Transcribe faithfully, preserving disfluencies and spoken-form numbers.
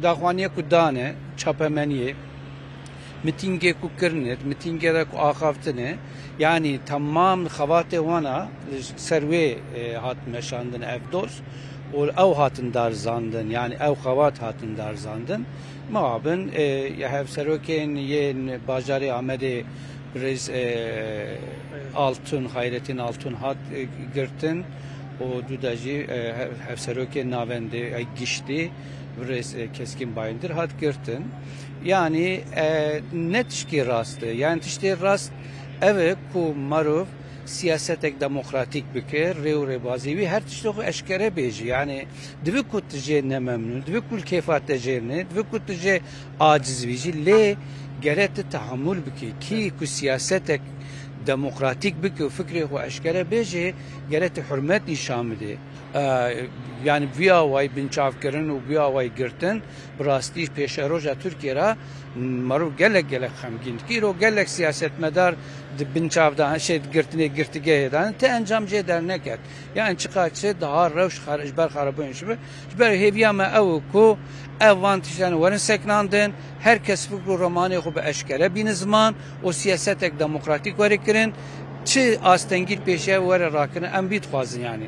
Daxwaniye ku dane çapemeniyê, mitîngê ku kirine, mitîngê de ku axaftine, yanî temam xebatê wana li ser wê e, hat meşandin ev doz û ew hatin darizandin, yanî ew xebat hatin darizandin. Mabin e, ya hevserokên yên bajarê Amedê birêz e, Altun, Xayretîn Altun hat e, girtin û dû de jî e, hev- hevserokên navendê e, giştî birêz e, Keskîn Bayindir hat girtin. Yanî e, ne tişkî rast e. Yanî tiştê rast ev e ku merov siyasetek demokratîk bike, rê û rêbazê wî her tiştê xwe eşkere bêjî. Yanî divê ku tu jê nememnûn, divê ku li kêfa te jê ne, divê ku tu jê aciz bî jî, lê gere tu tehamûl bikî. Kî ku siyasetek demokratîk bike û fikrê xwe eşkere bêjê, gere tu hurmet nîşan bidê. E, yanî vî awayî binçavkirin û vî awayî girtin, bi rastî pêşeroja Tirkiye re merov gelek gelek xemgîn dike. Îro gelek siyasetmedar di binçav de, şey, girtinê girtîgehê de ne, ti encam jê derneket. Yanî çiqa çi daha rewş xar-, ji ber xarabûyên ji ber. Ji ber hêviya me ew e ku ev van tiştan werin seknandin, her kes fikr û romanê xwe bi eşkere bîne ziman û siyasetek demokratîk were kirin, çi astengî pêşiya were rakirin, em vî dixwazin yanî.